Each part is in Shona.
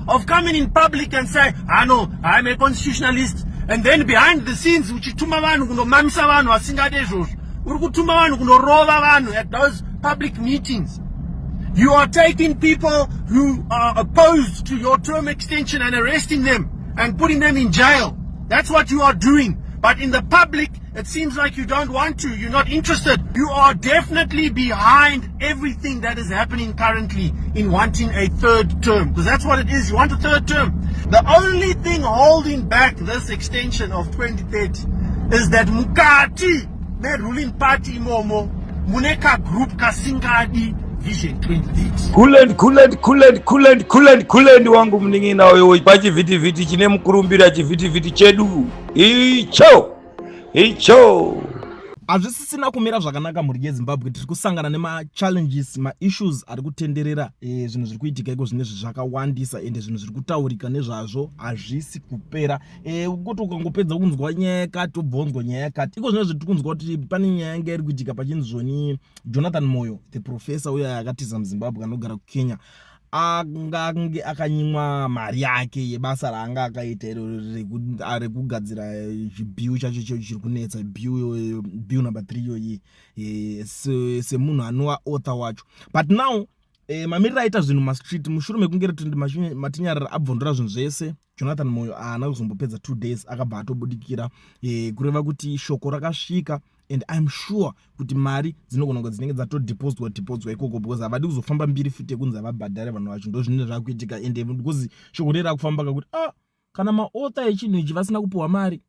of coming in public and say, "I know I'm a constitutionalist," and then behind the scenes uchituma vanhu kunomamisa vanhu vasingade izvozvo. Uri kutuma vanhu kunorova vanhu at those public meetings. You are taking people who are opposed to your term extension and arresting them and putting them in jail. That's what you are doing. But in the public, it seems like you don't want to. You're not interested. You are definitely behind everything that is happening currently in wanting a third term. Because that's what it is. You want a third term. The only thing holding back this extension of 2030 is that mukati me ruling party imomo mune kagroup kasingadi Vision 2030. Kulend, kulend, kulend, kulend, kulend, kulend wangu munin'ina uyo pachivhitivhiti chine mukurumbira, chivhitivhiti chedu icho icho. Hazvisisina kumira zvakanaka, mhuri yeZimbabwe. Tiri kusangana nemachallenges, maissues ari kutenderera. Zvinhu zviri kuitika iko zvinezvi zvakawandisa, ende zvinhu zviri kutaurika nezvazvo hazvisi kupera. Kuti ukangopedza kunzwa nyaya yakati, wobva wanzwa nyaya yakati. Iko zvinezvi tiri kunzwa kuti pane nyaya yanga iri kuitika pachinzi zvoni Jonathan Moyo, the professor uyo akatiza muZimbabwe, anogara kuKenya, angange akanyimwa mari yake yebasa raanga akaita iro rekugadzira chibill chacho chiri kunetsa, bill number 3 iyoyi, semunhu anova author wacho. But now mamiriro aita zvinhu mastreet, mushure mekunge Matinyarara abvondora zvinhu zvese, Jonathan Moyo haana kuzombopedza 2 days, akabva atobudikira, kureva kuti shoko rakasvika. And I'm sure kuti mari dzinogona kunge dzinenge dzatodepositwa depositwa ikoko, because havadi kuzofamba mbiri futi yekunzi havabhadhare vanhu vacho. Ndo zvinenge zvakuitika, ende because shoko reri rakufamba kakuti kana maauthor echinhu ichi vasina kupiwa mari,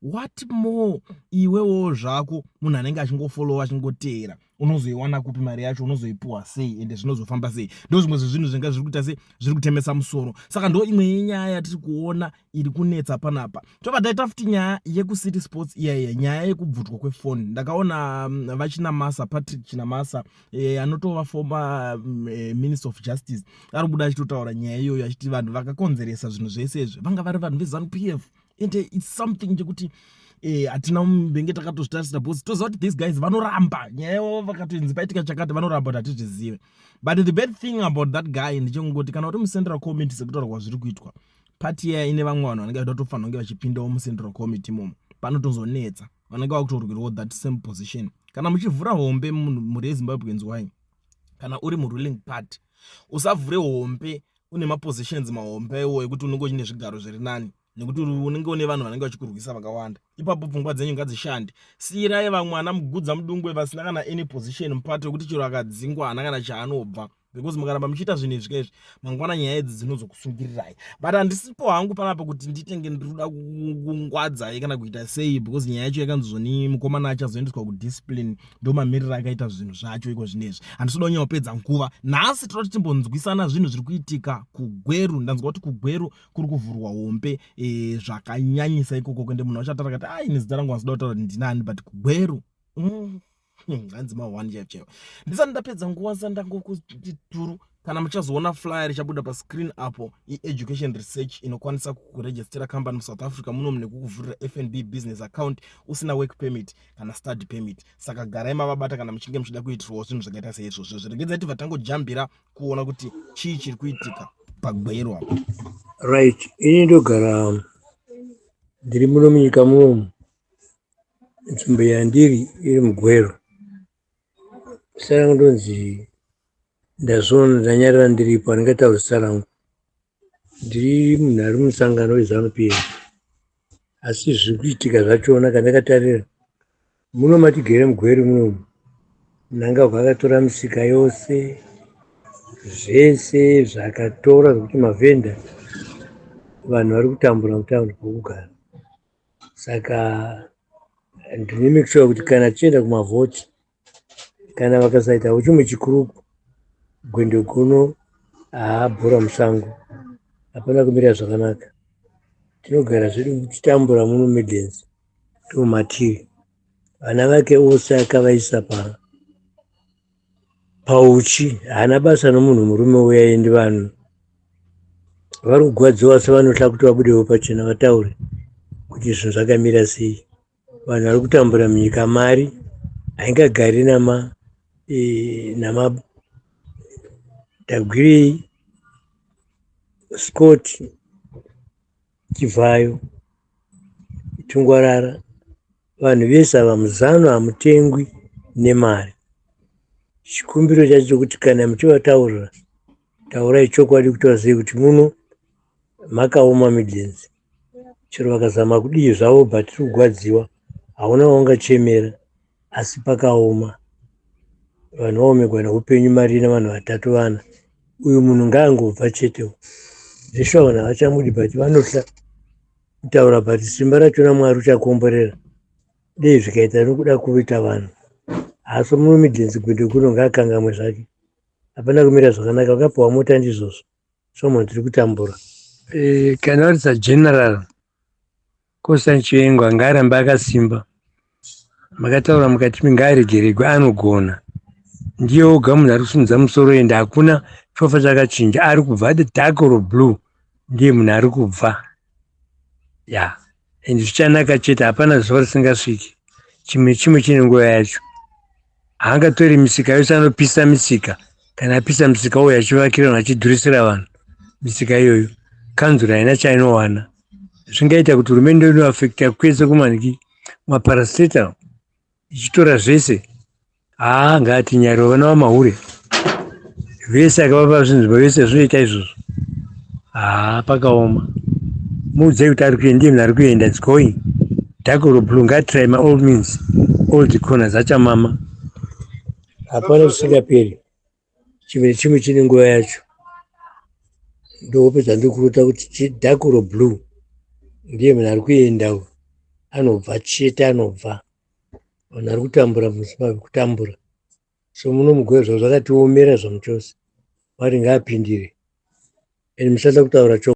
what more iwewo zvako munhu anenge achingofollowa, achingoteera? Unozoiwana kupi mari yacho? Unozoipiwa sei? Ende zvinozofamba sei? Ndo zvimwe zvezvinhu zvinga zviri kuita se zviri kutemesa musoro. Saka ndo imwe yenyaya yatiri kuona iri kunetsa panapa. Tobva taita futi nyaya yekuCity Sports iyaiya, nyaya yekubvutwa kwefoni. Ndakaona vaChinamasa, Patrick Chinamasa, anotova former Minister of Justice, ari kubuda achitotaura nyaya iyoyo, achiti vanhu vakakonzeresa zvinhu zvese izvi vanga vari vanhu veZANU PF. Ende it's something chekuti hatina mbenge takatozvitarisira, because toziva kuti these guys vanoramba nyaya yavo. Vakatonzi paitika chakati, vanoramba kuti hatizvizive. But the bad thing about that guy ndechekungoti kana uri mucentral committee, sekutaura kwazviri kuitwa, pati iya ine vamwe vanhu vanenge vachida kutofanira kunge vachipindawo mucentral committee imomo. Panotozonetsa, vanenge vakutorwirawo that same position. Kana muchivhura hombe, mhuri yeZimbabwe, nzwai, kana uri muruling party, usavhure hombe une mapositions mahombe iwo ekuti unenge uchine zvigaro zviri nani, nekuti unenge une vanhu vanenge vachikurwisa vakawanda. Ipapo pfungwa dzenyu ngadzishande. Siyirai vamwe ana Mugudza Mudungwe vasina kana any position muparty, wekuti chero akadzingwa haana kana chaanobva, because mukaramba muchiita zvinhu izvi kaizvi, mangwana nyaya idzi dzinozokusungirirai. But handisipo hangu panapa kuti nditenge ndiri kuda kungwadzai kana kuita sei, because nyaya yacho yakanzi zvoni mukomana achazoendeswa kudiscipline. Ndo mamiriro akaita zvinhu zvacho iko zvinezvi. Handisi kuda kunyanya nguva nhasi. Toda kuti timbonzwisana zvinhu zviri kuitika kuGweru. Ndanzwa kuti kuGweru kuri kuvhurwa hombe zvakanyanyisa ikoko, kuende munhu achatara kati ai nezita rangu handisida kutaura kuti ndinani, but kuGweru hanzi ma1 chaivo chaivo. Ndisati ndapedza nguva, sandangokuti turu, kana muchazoona flyer richabuda pascreen apo, ieducation research inokwanisa kukurejistera company muSouth Africa munomu nekukuvhurira FNB business account usina work permit kana study permit. Saka garai mavabata kana muchinge muchida kuitirwawo zvinhu zvakaita seizvozvo. Zviregedzai tibva tangojambira kuona kuti chii chiri kuitika paGweru apo. Right, ini ndogara ndiri muno munyika munomu. Nzvimbo yandiri iri muGweru. Zita rangu ndonzi, ndazviona, ndanyarara ndiripo, handingatauri zita rangu. Ndiri munhu ari musangano weZANU PF, asi zviri kuitika zvachona kana ndakatarira muno matigere muGweru munomu, Mnangagwa akatora misika yose, zvese zvakatora, zvokuti mavhenda, vanhu vari kutambura mutaundi pokugara. Saka ndine make sure kuti kana tichienda kumavhoti, kana vakasaitawo chimwe chikuruku, gwendo guno haabhora musango, hapana kumira zvakanaka. Tinogara zvedu tichitambura muno Midlands ndomatiri. Vana vake vose akavaisa pauchi, haana basa nomunhu murume uya. Endi vanhu vari kugwadziwa sevanotya kuti vabudewo pachena vataure kuti zvinhu zvakamira sei. Vanhu vari kutambura munyika, mari haingagari nama Tagwirei. Scott Chivhayo, Tungwarara, vanhu vese ava muzano hamutengwi nemari. Chikumbiro chacho chokuti kana muchivataurira taurai chokwadi kuti vazive kuti muno makaoma Midlands. Chero vakazama kudii zvavo but tiri kugwadziwa hauna waungachemera asi pakaoma. Vanhu vaomegwa neupenyu mari ina vanhu vatatu vana. Uyu munhu ngaangobva chete. Zveshuwa vanhu havachamudi but vanohla kutaura but simba rachona Mwari uchakomborera. Dei zvikaita nokuda kuita vanhu. Asi muno Midlands gwendo kuno ngaakangamwe zvake. Hapana kumira zvakanaka vakapiwa mota ndizvozvo. Someone tiri kutambura. E, kana vari sageneral Constantine Chiwenga ngaarambe akasimba. Makataura mukati ngaaregeregwe anogona. Ndiye oga munhu ari kusimudza musoro ende hakuna chofa chakachinja ari kubva the dark or blue ndiye munhu ari kubva ya yeah. And zvichanaka chete hapana zuva risingasviki chimwe chimwe chine nguva yacho haangatori misika yose anopisa misika kana apisa misika uyo achivakira vanhu achidhurisira vanhu misika iyoyo kanzuro haina chainowana zvingaita kuti hurumende inoafekta kwese kumaniki maparastatal ichitora zvese haa ngaatinyariwa vana vamahure vese akavapa zvinzvimbo vese zvinoita izvozvo haa pakaoma muudzei kuti ari kuenda ndiye munhu ari kuenda its going dark or blue ngatry my all means all the corners achamama hapana zvisingaperi chimwe nechimwe chine nguva yacho ndohope dzandiri kurota kuti dark or blue ndiye munhu ari kuenda anobva chete anobva vanhu vari kutambura muzimbabwe kutambura so muno mugove zvavo zvakatiomera zvamuchose vari ngaapindire and musada kutaura cho.